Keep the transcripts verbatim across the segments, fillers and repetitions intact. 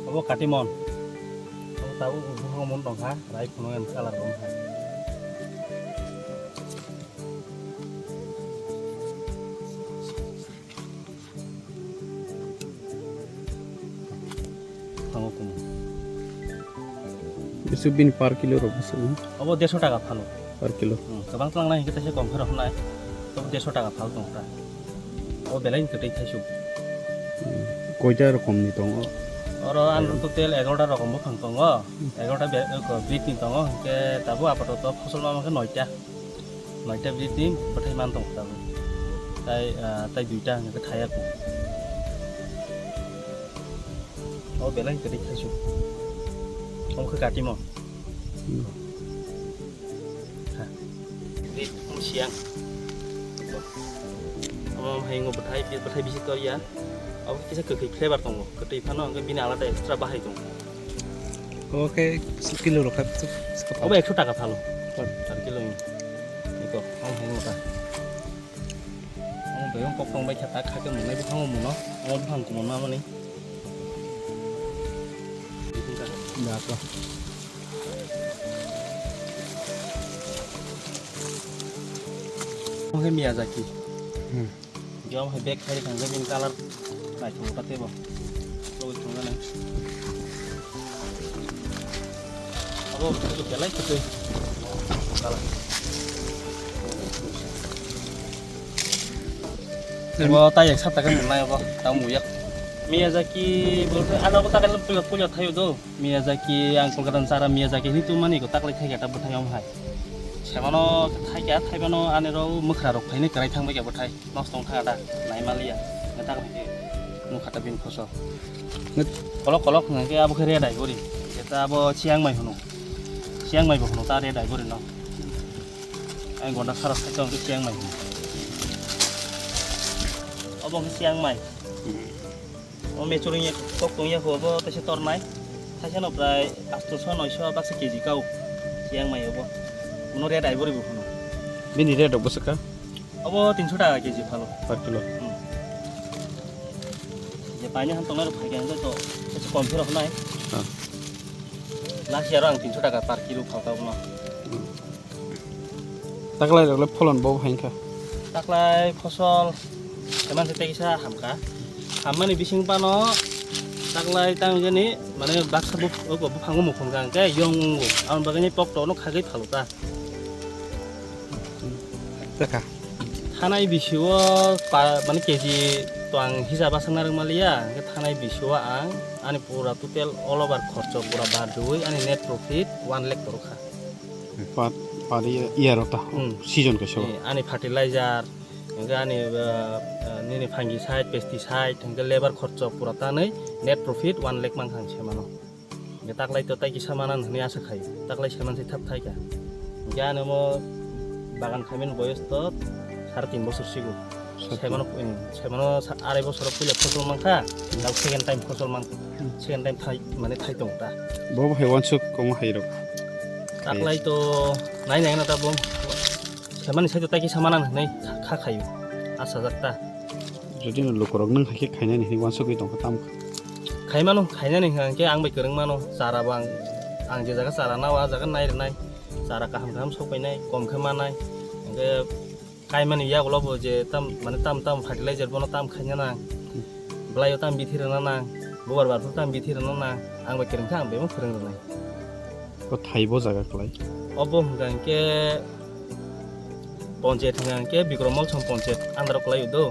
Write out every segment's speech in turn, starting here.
Obo katimon. Obo tabuk buphang mon tongkha, rai phunukya kalar wngkha. Thango kumo. Bisu bini per kilo rok bisu. Obo dersho taka phano. Per kilo. Hmm, kwbang tlangnai hwnkhe teisa kom khe rw hwnai. Obo dersho taka phal tong ta. Obo belai kwtwi thaisu. Hmm. Koita rokom ni tongo? Oro ang total egaroh ta rokom buphang tongo. Hmm. Egaroh ta be-, ko, breed ni tongo. Hwnkhe tabuk apatoto phosol ma khe noita. Noita breed ni bwthai man tong tabuk. Tai, ah, tai duita hwnkhe thaya kho. O belai kwrwi thaisu. Omo khe katimon. Hmm. Ha. Breed siang. Omo hai ngo bwthai, bwthai bisi torya. Abo kisa kwkhwi flavor tongo. Kwtwi phano hwnkhe bini alada extra bahai tongo. Oke, kilo rok kha. Obo ekso taka phalo. Hoi. Char kilo ni. Iko, ang hai mota. Ang bayong kok tong bai kha, tak kha khe monai buphango mono. Ang buphang kumo ma mani. Dako. Oke, Miyazaki. Hmm. Jom hai bag khai thang bini color naithok ta tebo. Logoi thang nai. Abo belai kwtwi. Color. Abo ta yak sat taka nai abo ta muyak. Miyazaki bolte ano abo ta puya puya thayo do. Miyazaki ang Kolkata ni chara Miyazaki hinwi tongmani ko taklai thaikha ta bwthai om hai. Semano thaikha thaibano ani rok mwkhra rok phainai kwrai thang bai kha bwthai. Nosto wngkha da, naimaliya. Neta khe nukha ta bini phosol. Nit- Kolok kolok hwnkhe abo khe red ivory. Jeta abo Chiang Mai hwno. Chiang Mai bo hwno ta red ivory no. Ai gonda sara sai tong Chiang Mai hwno. Obo khe Chiang Mai. O mechur wngya kok tongya kho obo teisa tornai. Thaisano prai atso noisho baksa K G kao. Chiang Mai obo. Uno red ivory bo hwno. Bini red rok bwswk kha? Obo tinso taka K G phalo. Per kilo. Hmm. Je paini han tongnai rok phaikha hwnkhe to, to kom phirok nai. Ha. Last year ang tinso taka per kilo phalka bono. Hmm. Taklai rok le pholon bo hai kha. Taklai phosol eman se teisa hamkha. Hammani bising pano taklai tang jani mane baksa bo, bo, buphango mukhung kha hwnkhe yong wngo. Aboni bagwi ni pokto no khagwi phalo ta. Taka. Thanai bisio pa, mane K G to ang hisab aswk narwk maliya, hwnkhe thanai bisio ang ani pura total all over khorcho pura bar dui ani net profit one lakh torokha. Par, par year, year ota, Hmm. season kaisa. Eh, ani fertilizer, hwnkhe ani, uh, uh, nini fungicide, pesticide, hwnkhe labour khorcho pura tanwi net profit one lakh mankha ang semano. Hwnkhe taklai to tai kisa manan hwnwi asa khaio. Taklai seman se thap thaikha. Hwnkhe ani omo bagan khaimani boyos to sare tin bosor sigo. Sare tin. Semano, eh, semano sa-, arai bosoro puila phosol mankha, dak second time phosol mankha. Hmm. Second time thai, mane thai tong ta. Bo bo hai wansuk komo hai rok. Taklai to nai nai na ta bo. Semani side tai kisa manan hwnwi kha khaio. Asa jak ta. Jodi no lukurok nwng hai khe khainani hwnwi wansugwi tongkha tamo kha. Khaimano, khainani hwnkhe ang bai kwrwng mano. Chara bo ang, ang je jaga chara nao, ah jaga nai rwnai. Chara kaham kaham sok painai, kom khe manai. Hwnkhe kaimani yagulo bo je tam, mane tam tam fertilizer bono tam khaina nang. Bwlaio tam bithi rwna nang. Bubar bar phuru tam bithi rwna nang. Ang bai kwrwng khe ang bebak kwrwng rwnai. O thai bo jaga kwlai. Obo hwnkha hwnkhe ponchayat hwnkha hwnkhe Bikrom Molsom ponchayat under o kwlai o do.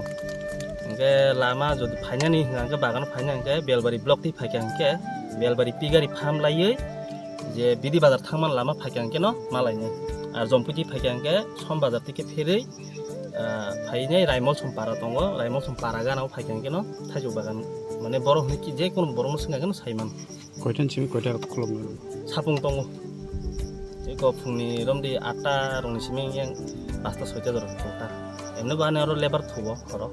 Hwnkhe lama jodi phainani hwnkha hwnkhe bagan phaina hwnkhe Belbari block twi phaikha hwnkhe Belbari pigari phamlaiwi je Bidi Bazar thangmani lama phaikha hwnkhe no malainai. Ar Jompui twi phaikha hwnkhe Som Bazar twi khe pherwi, ah, phainai Raimolsom para tongo, Raimolsom para gana o phaikha hwnkhe no thaichuk bagan. Mane borok hwnwi ki je kono borokno swngkha hwnkhe no saiman. Koita ni simi koita khulumnai? Sapung tongo. Eko phungni romdi atta rokni simi yang pasta soita jora tongkha. Emni bo ani oro lebar thubo khoro.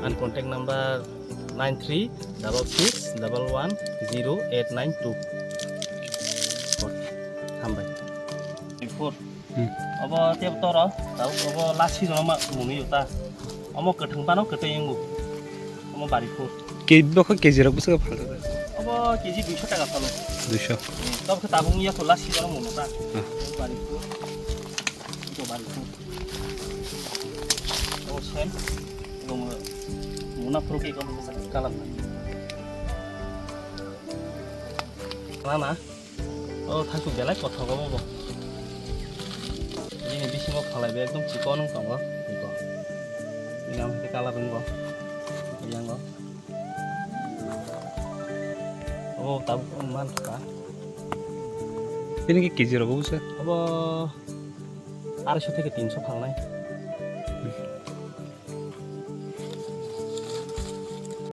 Ani contact number nine three double six double one zero eight nine two. Hambai. Before. Hmm. Obo tebo toro, tabo obo last season o ma mwnwi ta. Omo kwthwng phano kwtwi wngo. Omo bari phur. Ke-, bokho K G rok bwswk phal rwkha? Obo K G duiso taka phalo. Duiso. Hmm, tabukhe tabuk wngya kho last season o mwnwi ta. Hmm. Obo bari phur. Obo bari phur. Obo sen. Obo mo-, muna phuru khe omo kalar na. Nana. O thaichuk belai kothok obo bo. Bini bisingo phalai be ekdom chikon wng tongo. Eko. Bini ang khe colour wngbo. Yango. Obo tabuk wng man kha. Bini khe K G rogo bwsa? Obo arai so theke tin so phalnai.